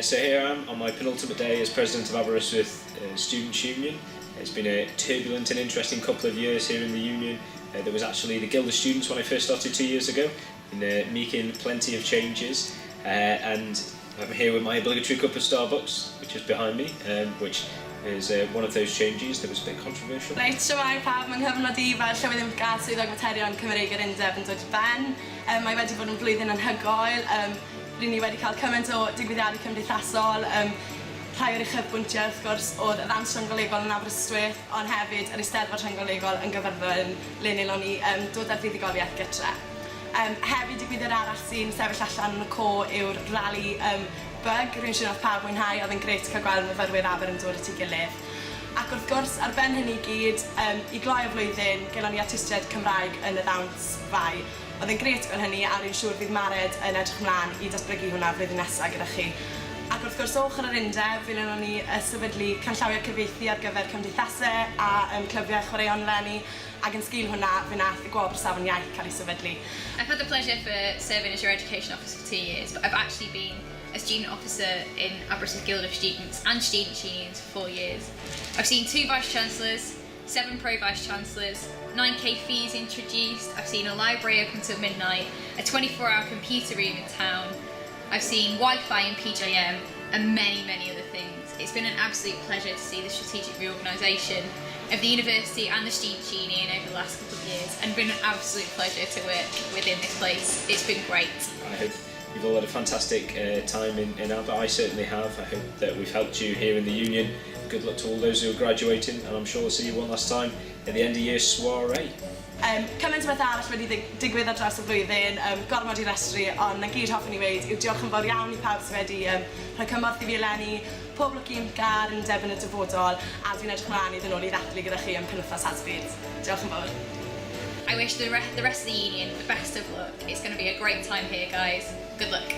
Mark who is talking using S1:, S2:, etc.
S1: So here I am on my penultimate day as president of Aberystwyth Students' Union. It's been a turbulent and interesting couple of years here in the union. There was actually the Guild of Students when I first started 2 years ago, and making plenty of changes. And I'm here with my obligatory cup of Starbucks, which is behind me, which is one of those changes that was a bit controversial.
S2: Reit, siwmai pawb, mae'n nghyfnod i fel Llywydd UMCA, Swyddog Materion Cymreig yr Undeb yn dod i ben. Mae wedi bod yn flwyddyn anhygoel. Ry'n ni wedi cael cymaint o digwyddiadau cymdeithasol. Rhai o'r uchafbwyntiau wrth gwrs oedd y ddawns rhynggolegol yn Aberystwyth, ond hefyd yr Eisteddfod Rhynggolegol yn Gaerfyrddin, le wnaethon ni dod â'r fuddugoliaeth gytre. Hefyd digwyddiad arall sy'n sefyll allan yn y co yw'r rali bug. Rwy'n siŵr nath pawb mwynhau, oedd yn grêt cael gweld myfyrwyr Aber yn dod at ei gilydd. Ac wrth gwrs, ar ben hynny i gyd, i gloi y flwyddyn, gelon ni artistiaid Cymraeg yn y ddawns fai. Oedd yn grêt gweld hynny a rwy'n siŵr fydd Mared yn edrych ymlaen i datblygu hwnna flwyddyn nesaf gyda chi. Ac wrth gwrs, ochr yr undeb, fe wnaethon ni sefydlu canllawiau cyfieithu ar gyfer cymdeithasau a clybiau chwaraeon eleni, ac yn sgil hwnna, fe nath y gwobr safon iaith cael ei sefydlu.
S3: I've had the pleasure for serving as your education officer for 2 years, but I've actually been a student officer in Aberystwyth Guild of Students and Students' Unions for 4 years. I've seen two vice chancellors, seven pro vice chancellors, 9K fees introduced. I've seen a library open till midnight, a 24-hour computer room in town. I've seen Wi-Fi in PJM and many, many other things. It's been an absolute pleasure to see the strategic reorganisation of the university and the Students' Union over the last couple of years and been an absolute pleasure to work within this place. It's been great.
S1: I hope you've all had a fantastic time in Aber. I certainly have. I hope that we've helped you here in the union. Good luck to all those who are graduating, and I'm sure we'll see you one last time at the end of year soiree.
S2: Cymaint o beth arall wedi digwydd ar draws y flwyddyn, gormod i restru, ond na gyd hoffwn i weud yw diolch yn fawr iawn i pawb sydd wedi rhoi cymorth i fi eleni, pob lwc i UMCA a'r undeb yn y dyfodol, a dwi'n edrych mlaen i ddod nôl i ddathlu gyda chi am penwythnos Asbyd. Diolch yn fawr.
S3: I wish the rest of the union the best of luck. It's going to be a great time here, guys. Good luck.